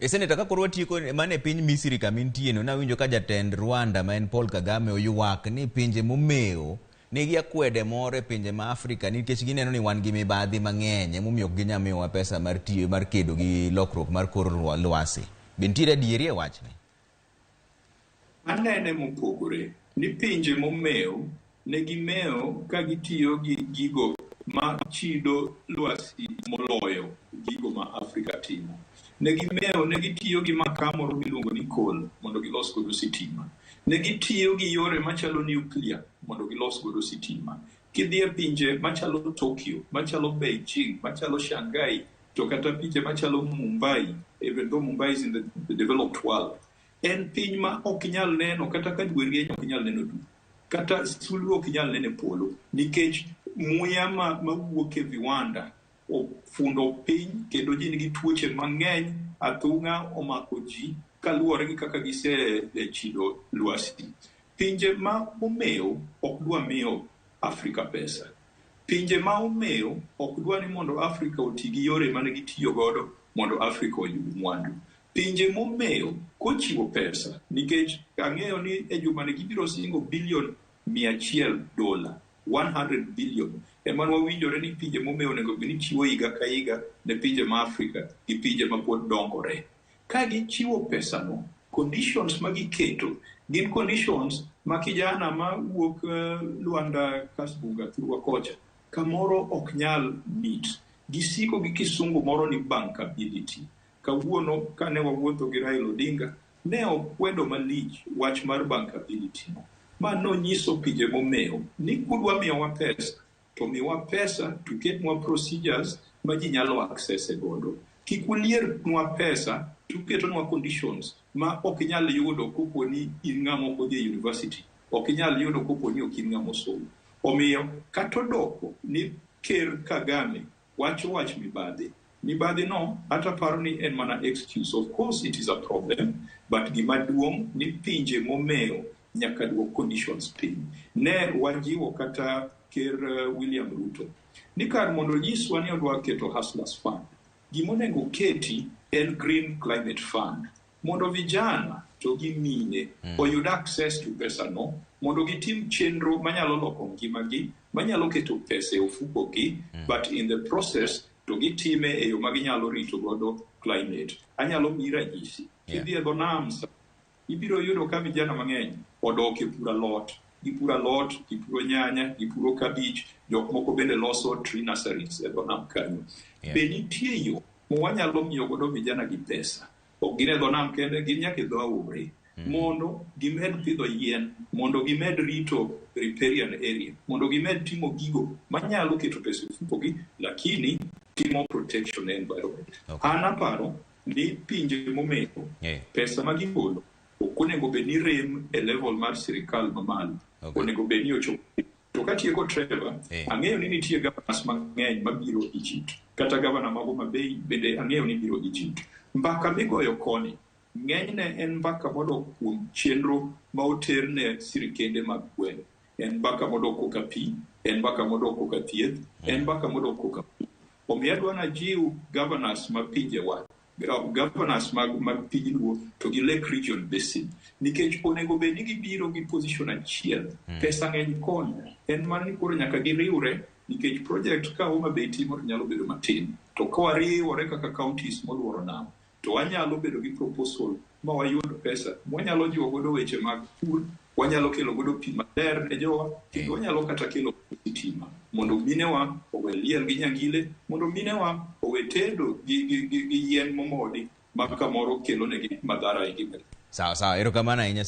E seneta ka koro watieko mana e piny Misri kama intie no, nawinjo ka jatend Rwanda ma en Paul Kagame oywak ni pinje momewo nigi akwede moro e pinje ma Afrika nikech gineno ni wan gi mibadhi mang'eny emomiyo ok ginyal miyowa pesa mar tiyo mar kedo gi lokruok mar kor lwasi. Be nitiere adieri e wachni? Anene mopogore ni pinje momew ne gimewo ka gitiyo gi gigo ma chido lwasi moloyo gigo ma Afrika timo. Ne gimewo ne gitiyo gi makaa moro miluongo ni coal mondo gilos godo sitima. Ne gitiyo gi yore machalo nuclear mondo gilos godo sitima. Kidhi e pinje machalo Tokyo, machalo Beijing, machalo Shanghai, to kata pinje machalo Mumbai, even though Mumbai is in the developed world, en piny ma ok inyal neno kata ka dwe rieny ok inyal neno dwe. Kata sulwe ok inyal neno e polo nikech muya ma mawuok e viwanda ofundo piny kendo ji nigi tuoche mang'eny, athung'a omako ji kaluwore gi kaka gisechido lwasi. Pinje ma omewo ok dwa miyo Afrika pesa. Pinje ma omewo ok dwa ni mondo Afrika oti gi yore mane gitiyo godo mondo Afrika oyud mwandu. Pinje momewo kochiwo pesa nikech ang'eyo ni e jumani gibiro singo bilion $100, 100 billion ema wawinjore ni pinje momewo onego bed ni chiwo higa ka higa ne pinje ma Afrika gi pinje ma pod dongore. Ka gichiwo pesano, conditions ma giketo gin conditions ma kijana ma wuok Luanda Kasbunga thurwa kocha kamoro ok nyal meet. Gisiko gi kisungu moro ni bankability. Kawuono kane wawuotho gi Raila Odinga, ne okwedo malich wach mar bankability no. Ma nonyiso pinje momewo ni kudwa miyowa pesa, to miwa pesa to ketnwa procedures ma ji nyalo access godo. Kik uliernwa pesa to uketonwa conditions ma ok inyal yudo kopo ni in ng'ama ok odhi e university, ok inyal yudo kopo ni ok in ng'ama osomo. Omiyo kata odoko ni Ker Kagame wacho wach mibadhi, mibadhi no ata paro ni en mana excuse. Of course it is a problem, but gima duong' ni pinje momewo nyaka duok conditions piny. Ne wajiwo kata Ker William Ruto ni kar mondo onyiswa ni odwa keto Hustlers Fund, gimonego oketi en Green Climate Fund mondo vijana to gi mine oyud access to pesa no mondo gitim chenro manyalo loko ngimagi, manyalo keto pesa e ofuko gi, but in the process to gitime e yo ma ginyalo rito godo climate. Anyalo miyi ranyisi. Kidhi e dho nam ibiro yudo ka vijana mang'eny odok e puro alot. Gipuro alot, gipuro nyanya, gipuro kabich, jok moko bende loso tree nurseries e dho nam kanyo. Be nitie yo ma wanyalo miyo godo vijana gi pesa? Ok gin e dho nam kende, gin nyaka e dho aore. Mondo gimed pidho yien, mondo gimed rito riparian area, mondo gimed timo gigo manyalo keto pesa e ofuko gi, lakini timo protection ne environment. An aparo ni pinje momewo pesa ma gigolo ok onego bed ni rem e level mar sirikal mamalo. Onego bed ni ochopo. To katieko Trevor, ang'eyo ni nitie governors mang'eny mabiro Egypt. Kata governor ma Homa Bay bende ang'eyo ni biro Egypt. Mbaka migoyo koni, ng'enyne en mbaka modok kuom chenro ma oter ne sirikende mag gweng'. En mbaka modok koka pi, en mbaka modok koka thieth, en mbaka modok koka pi. Omiyo adwa najiw governors ma pinjewa, governors mag piny Luo to gi Lake Region Basin, nikech onego bed ni gibiro gi position achiel. Pesa ng'eny koni, en mana ni koro nyaka giriwre nikech project ka Homa Bay timo to nyalo bedo matin. To ka wariwore kaka counties moluoro nam, to wanyalo bedo gi proposal ma wayud pesa mwanyalo jiwo godo weche mag pur, wanyalo kelo godo pi maler ne jowa, kendo wanyalo kata kelo sitima mondo minewa owe liel gi nyangile, mondo minewa owe tedo gi yien momodi ma kamoro kelo negi madhara e ngimagi. Sawa sawa, erokamano ahinya.